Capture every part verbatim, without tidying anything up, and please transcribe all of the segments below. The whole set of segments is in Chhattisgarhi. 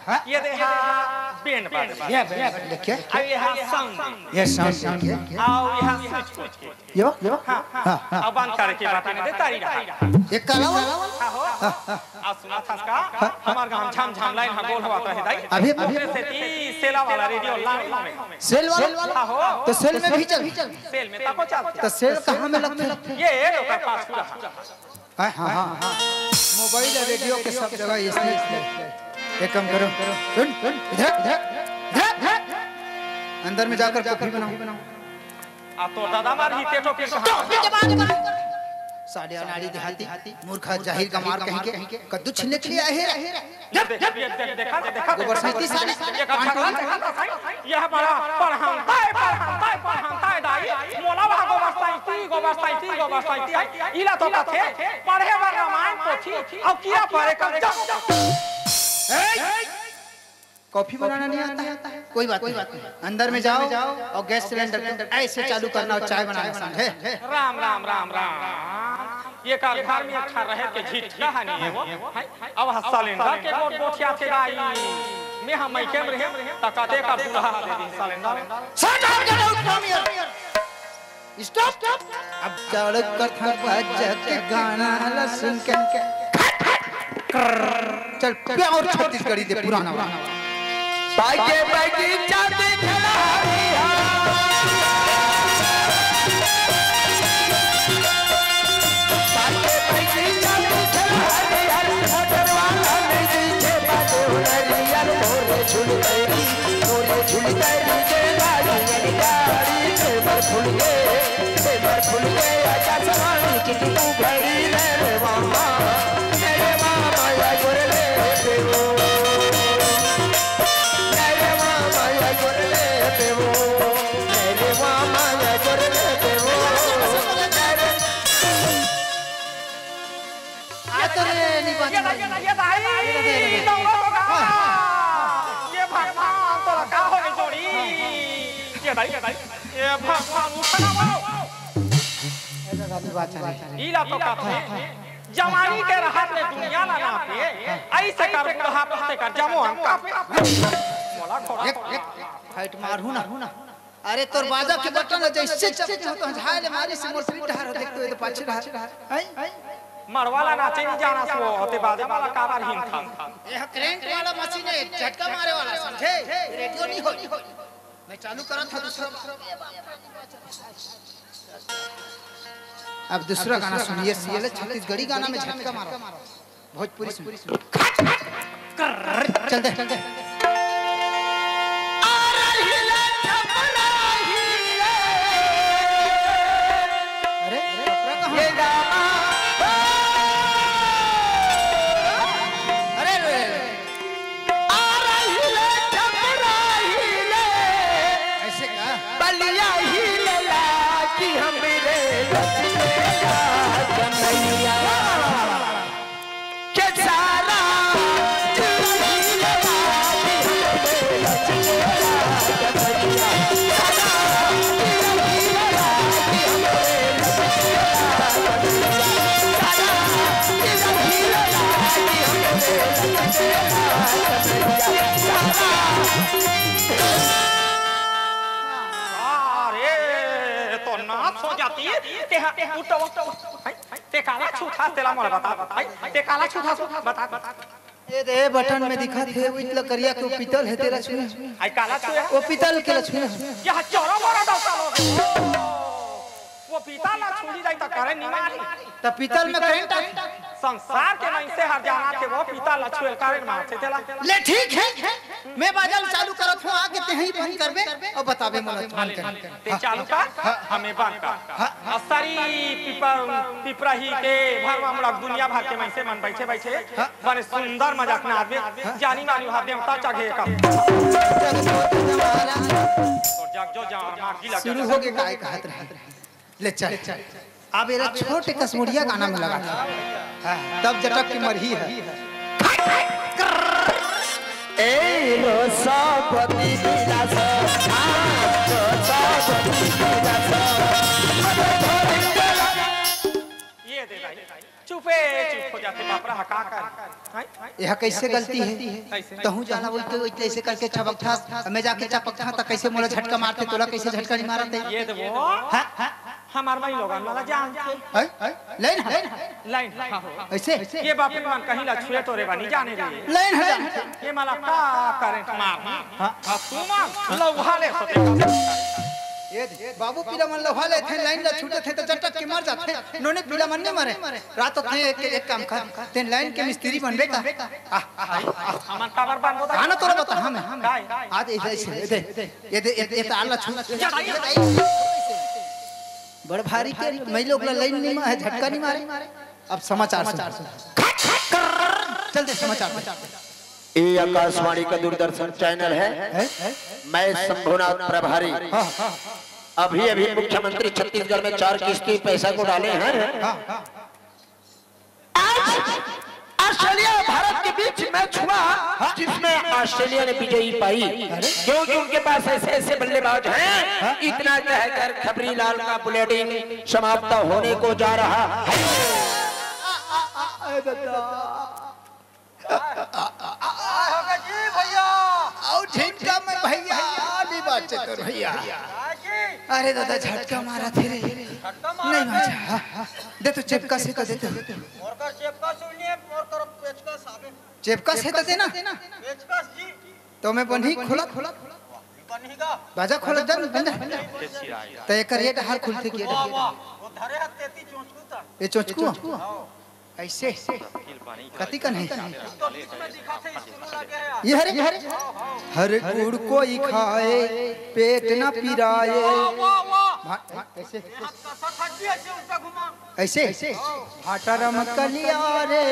हाँ? ये दे हा बैंड बाजा। ये बैंड देखिए। अब ये हा साउंड। ये साउंड देखिए। आओ ये हा स्विच बोर्ड के। ये वो, ये वो? हाँ, हाँ, हाँ। अब बंद करे के बात नहीं दे तारी रहा। ये काला वाला? हाँ हो। हाँ, हाँ। आ सुना था इसका? हाँ, हाँ। हमार गाँव झम झम लाइन हम बोल हवा तो है दाई। अभी, अभी। दूसरे से ती सेला वाला रेडियो लाने हमें। सेल वाला? हाँ हो। तो सेल में भी चल। सेल में ताको चल। तो सेल कहाँ में लगता है? ये लोग का पास पूरा। हाँ, हाँ, हाँ, हाँ। मोबाइल या रेडियो के सब जगह इसने, इसने। एक काम करो। सुन, सुन, इधर, इधर, इधर, इधर। अंदर में जाकर कॉफी बनाओ। आ तो दादा मार ही तेटो पीर कहाँ? साले अनाड़ी देहाती, मूर्खा जाहिर गंवार कहीं के, कद्दू छीलने के लिए आए हैं। ये देख, ये देख, देखा, देखा, गोबर देखा, सैंती साली। ये का झगड़ा, झगड़ा था साईं। यह बड़ा पढ़ानता है, पढ़ानता है, पढ़ानता है दाई। मोला वहाँ गोबर सैंती, गोबर सैंती, गोबर सैंती है। इला तो कथे, पढ़े बर रामायण पोथी, अब किया पढ़े कम जब। कॉफी बनाना नहीं आता है? कोई बात नहीं। अंदर में जाओ और गैस सिलेंडर को ऐसे चालू करना और चाय बनाना, समझे? राम, राम, राम, राम। ये का घर में एक ठा रहे के झिटका हनी है वो। अब सिलेंडर के गोठ गोठिया थे दाई। मैं हम मइके में रहे, त कते का दूल्हा दे the cylinder. Shut up, get out from here. Stop, stop. अब चढ़ कर था बज के गाना ला सुन के। चल, प्योर छत्तीसगढ़ी दे पुराना वाला। बागे बगीचा दिखला दिया। बागे बगीचा दिखला दिया। खबर वाला नहीं दिखे बाजे उड़रिया। मोरे झुलकैरी, मोरे झुलकैरी के गाड़ी गाड़ी। प्रेमर फुल गे, प्रेमर फुल गे, आकाशवाणी की तू घड़ी रे रे मामा। मेरे मामा या गोरले पे वो। मेरे मामा या गोरले पे वो। मेरे मामा या गोरले पे वो। आ तो रे, नहीं बात ये भाई, ये भाई, ये भाई, ये भाई। हाँ, हाँ, हाँ। ये भगवान, तोला का हो रे जोड़ी? ये भाई, ये भाई, ये भगवान, उठ ना वो। ए दादा, नहीं बात चले। इला तो का था। जवानी के रहत ले दुनिया ला नापे, ऐसे कर बुढ़ापा ते कर जमो हम कापे। मोला घोड़ा एक, एक, फाइट मारू ना। अरे तोर बाजा के बटन ल जइसे चपके हो तो झाय ले मारी से मोर पीठ डहर हो, देख तो ये तो पाछे डहर। हैं? मड़वा ला नाचे नहीं जाना सो, होते बाजा वाला काबर हिंद था। ये ह crank वाला मशीन है, झटका मारे वाला, समझे? रेडियो नहीं हो। मैं चालू करा था दूसरा। अब दूसरा गाना सुनिए, सीएल छत्तीसगढ़ी गाना में झटका मारो। भोजपुरी सुन। चल दे, चल दे। अरे, छपरा कहाँ? अरे, अरे, अरे। ऐसे का? बलिया ही लला की हमरे लक्ष्मी का कन्हैया। के सारा अरे, तो नाच हो जाती। ते हा, उठ, उठ, उठ। ते काला छूथा, तेला मोला बता, बता। ते काला छूथा, बता, बता। ए दे, बटन में दिखत हे, वो इतला करिया के वो पीतल हे, तेला छुए। आई काला छुए? वो पीतल के ला छुए। यह चोरा मोरा डौका लोग। वो पीतल ला छुड़ी जाई त करे निमारी। त पीतल में करंट आही। संसार के मइनसे हर जाना थे वो पीतल ला छुए करंट मारथे तेला। ले ठीक हे, मैं बाजा ल चालू करत हूँ, आके तेही बंद करबे अउ बताबे मोला बंद कर। ते चालू कर, हमें बंद कर। हाँ। आ सारी पिपर, पिपराही के भरवा मुड़ा दुनिया भर के मइनसे मन बइठे बइठे बने सुंदर मजाक नाचबे। जानी मानी उहाँ देवता चघे का। जग जो जग जो मारा। तो जग जो जा, मार की लग शुरू जा। हो के काय कहत रहे। ले चल। अब एला छोटे कस मुड़िया गाना में लगा। हाँ, तब जटक की मरही है। ए रो सा पति बिलास, हाँ, रो सा पति बिलास। ये दे भाई, चुपे चुप हो जा। बापरा हा का कर? हैं? यह कैसे गलती है? कैसे? तहूँ जाला वही तो वही ऐसे करके चपकथा, मैं जाके चपकथा त कैसे मोला झटका मारथे, तोला कैसे झटका नहीं मारत है? ये तो वो हाँ? हमार माई लोगन वाला जान के। हैं? लाइन है? लाइन है, हाँ हो। ऐसे? ये बापी मन कहीं ला छुए टोरे बा नहीं जाने रे। लाइन है जान। ये मला का करेंट मार? हाँ। अब तू मार, लौहा ले होते। ये दे, बाबू पीला मन लौहा लेथे, लाइन ला छूटथे त चटक के मर जाथे। नोने पीला मन नहीं मरे। रात होत हे एक, एक काम कर, तें लाइन के मिस्त्री बनबे का? आह, आह, आह। हमन काबर बनबो दा? आना तोला बता, हाँ मैं। काय? आज ऐसे, ऐसे, ये दे, ये दे, ये दे, ये दे, आला छू। बड़ भारी के, मैं लोग ला लाइन नहीं मारे, झटका नहीं मारे। अब समाचार सुन। चल दे समाचार में। ये आकाशवाणी का दूरदर्शन चैनल है। है? मैं शंभुनाथ प्रभारी। हाँ, हाँ। अभी अभी मुख्यमंत्री छत्तीसगढ़ में चार किस्ती पैसा को डाले हैं। हाँ, हाँ। आज ऑस्ट्रेलिया और भारत के बीच मैच हुआ, जिसमें ऑस्ट्रेलिया ने विजयी पाई, क्योंकि उनके पास ऐसे ऐसे बल्लेबाज हैं। इतना कहकर खबरी लाल का बुलेटिन समाप्त होने को जा रहा है। अउ झिनका में भैया, नहीं बाचे तोर भैया। अरे दादा, झटका मारथे रे। नहीं बाचा। दे तो चेपका से तो दे तो। मोर कर चेपका सुनिए, मोर कर पेचकस आवे। चेपका से तो दे ना। पेचकस जी। तो मैं बन्ही खोला। बन्ही का? बाजा खोला दे, बंदा। तो एक रेट हार खुलथे किया। वाह, वाह। वो धरे हाथ तेती चोंचकू ता। ये चोंचकू? हाँ। ऐसे? कति कन है? तो बीच में दिखा थे, स्क्रू लगे है यार। ये हरे, ये हरे। हर गुड़ कोई खाए, पेट ना पिराए। वाह, वाह, वाह। भा-, भा-, ऐसे? हाथ का साथ हड्डी ऐसे उल्टा घुमा। ऐसे? भाटा रमकलिया रे,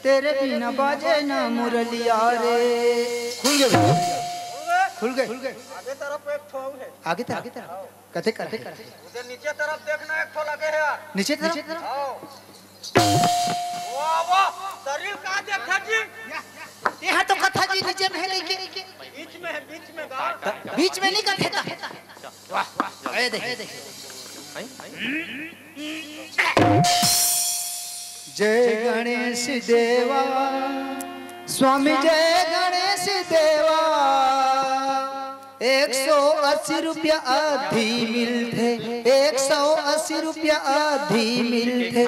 तेरे बिना बाजे ना मुरलिया रे। खुल गए भैया। खुल गए? खुल गए। आगे तरफ एक ठो है। आगे तरफ? आगे तरफ। कथे कर। उधर नीचे तरफ देखना, एक ठो लगे है यार। नीचे तरफ? आओ। वाह, वाह, शरीर का देखा जी? यहाँ तो कथा जी नीचे में है, नहीं के? बीच में है, बीच में गा। बीच में नहीं कथे था। वाह, वाह, ये देख। जय गणेश देवा, स्वामी जय गणेश देवा। एक सौ अस्सी रुपया आधी मिलथे, एक सौ अस्सी रुपया आधी मिलथे,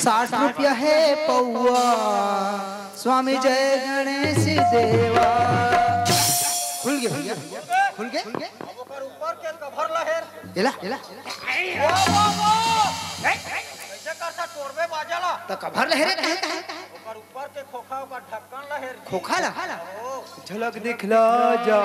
साठ रुपया है पौआ। स्वामी जय गणेश देवा। खुल गए, खुल गए, खुल गए। अब ओकर ऊपर के कवर लहेर। एला, एला। वाह, वाह, वाह। कैसे करता टोरबे बाजा ला? तो कवर लहेरे कहे, कहे। ओकर ऊपर के खोखा, ओकर ढक्कन लहेर। खोखा ला? ओ। झलक दिखला जा।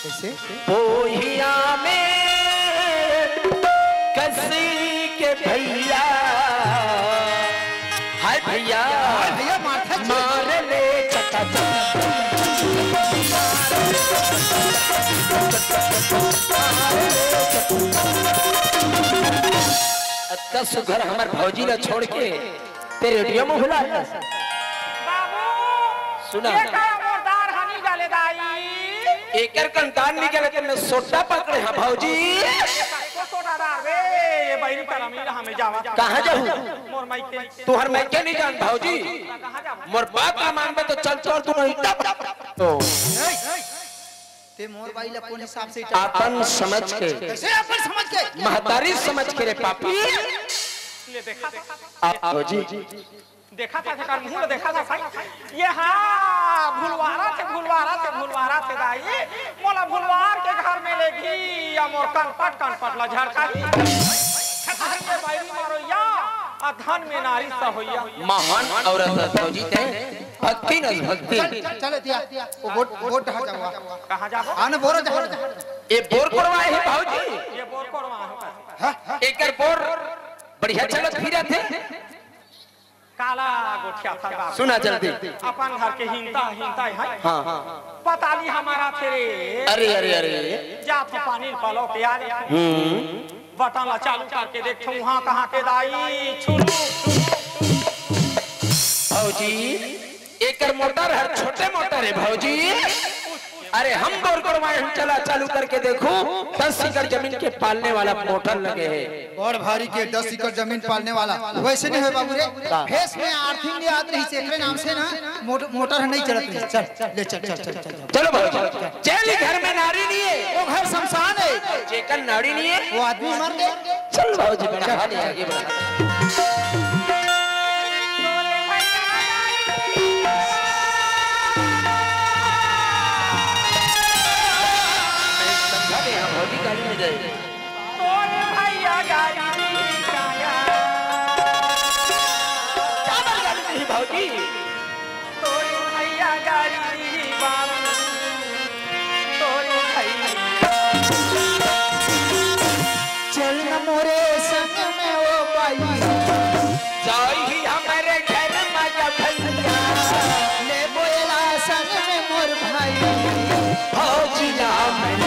कैसे? पोहिया में कसी के भैया, हाय भैया, हाय भैया, माथा चोट। मार ले चटा चट। अतका सुघर हमर भौजी ला छोड़ के ते रेडियो में भुला जा। बाबू, सुना ये ना। का मोर दार हनी गले दाई? एकर कंटान निकले के मैं सोटा पकड़े हाँ भौजी। ये का सोटा दार बे, ये बहिरी करमी ला हमें जावा। कहाँ जाहू? मोर माई के। तुहर माई के नहीं जान भौजी। कहाँ जावा? मोर बात ना मानबे तो चल तोर तू नहीं तब। तो ते मोर बाई ला कोन हिसाब से इटा- अपन समझ के। कैसे अपन समझ के? महतारी समझ के रे पापी। ले देखा था। आ, भौजी। देखा था, जेकर मुंह देखा था, साई। ये हाँ, भुलवारा थे, भुलवारा थे, भुलवारा थे दाई। मोला भुलवार के घर में ले गई, या मोर कनपट, कनपट ला झड़का ही। ये बाई मारो या, आ धन में नारी सा होइया। महान औरत है भौजी ते। भक्ति न भक्ति। चल, चल, चल दिया। वो बोट, बोट ढहा जावा। कहाँ जाबो? आने बोरो जा। ये बोर कोड़वा है भौजी। ये बोर कोड़वा है। हाँ, हाँ। एकर बोर बढ़िया चलत फिरत है। काला गोठिया था बाबू। सुना जल्दी। अपन घर के हिंता, हिंता है। हाँ। पता नहीं हमारा थे रे। अरे, अरे, अरे। जा तो पानी पलो के यार। हम्म। बटन ला चालू करके देखथों, वहाँ कहाँ के दाई छुलू। भौजी, एकर मोटर हर छोटे मोटर है भौजी। अरे हम बोर करवाए, हम चला चालू करके देखो, दस एकड़ जमीन के पालने वाला मोटर लगे है। बड़ भारी के दस एकड़ जमीन पालने वाला वैसे नहीं है बाबू रे। का? भैंस में आर्थिंग नहीं आत रही से, एकरे नाम से ना मोट-, मोटर नहीं चलत रही। चल, ले चल, चल, चल, चल, चल। चलो भौजी, जेली घर में नारी नहीं है, वो घर शमशान है। जेकर नारी नहीं है, वो आदमी मर गए। चल भौजी, बढ़ा दे, आगे बढ़ा। समझा दे, हाँ, भौजी गाड़ी में जाए। तोरे भैया गाड़ी दी काया। क्या बोल गाड़ी दी भौजी? तोरे भैया गाड़ी दी बाबू। तोरे भैया। चल न मोरे संग में ओ बाई। जाई ही हमरे घर में जा भैया। ले बोला संग में मोर भाई। भौजी ना बोल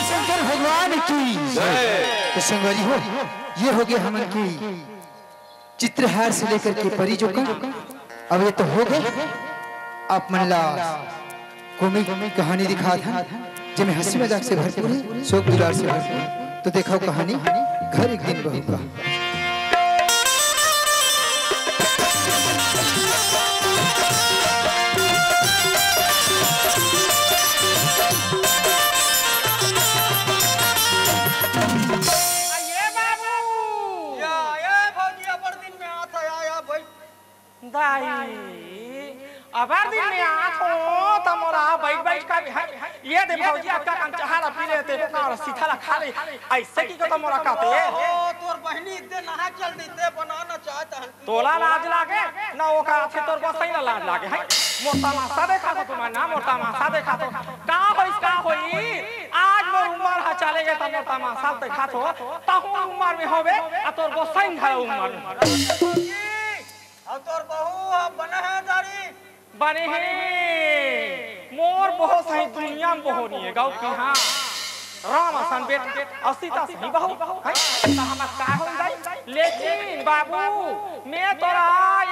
शंकर भगवान की। जय। तो संगवारी हो, ये हो गया हमन की चित्रहार से लेकर के परी जोकर। अब ये तो हो गए, आप मन ला कॉमिक कहानी दिखात हन, जेमे हंसी मजाक से भरपूर है, शोक दुलार से भरपूर है। तो देखो कहानी घर एक दिन बहू का। ये बाबू। या, ए भौजी, अबर दिन में आत है, या, या, बैठ। दाई, अबर दिन में आत हो, त मोला बैठ, बैठ कर, ये दे भौजी, अतका कन चाहा ला पी ले, ते को का सीधा ला खा ले, ऐसे की को त मोला कहते। ओ, तोर बहिनी इतने नहा चल देते, बना ना चाहता है। तोला लाज लागे, ना ओका आथे तोर गोसाई ला लाज लागे, हैं? मोर तमाशा देखा तो तुम्हार ना, मोर तमाशा देखा तो। का होइस, का होई? आज मोर उमर ह चले गे, त मोर तमाशा देखा तो। तहूँ उमर में होबे, आ तोर गोसाई घलो उमर में। अउ तोर बहू ह बने हे दारी? बने हे। मोर बहू सही दुनिया में बहू नइ हे, गौ की हाँ। राम असन बेटा अउ सीता सही बहू, हैं? त हमर का हो जाई? लेकिन बाबू, मैं तोरा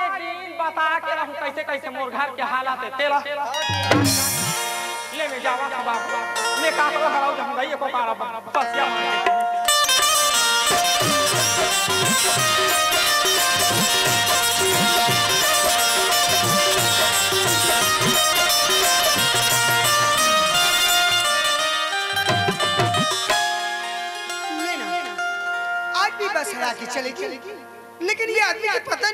एक दिन बता के रहूं, कैसे कैसे मोर घर के हालत हे, तेला। ले मैं जावत हूं बाबू, मैं का करो हराऊ जाऊं, एको पारा बसिया मार के। लेना, आज भी बस हरा के चले गई, लेकिन ये आदमी के पता नहीं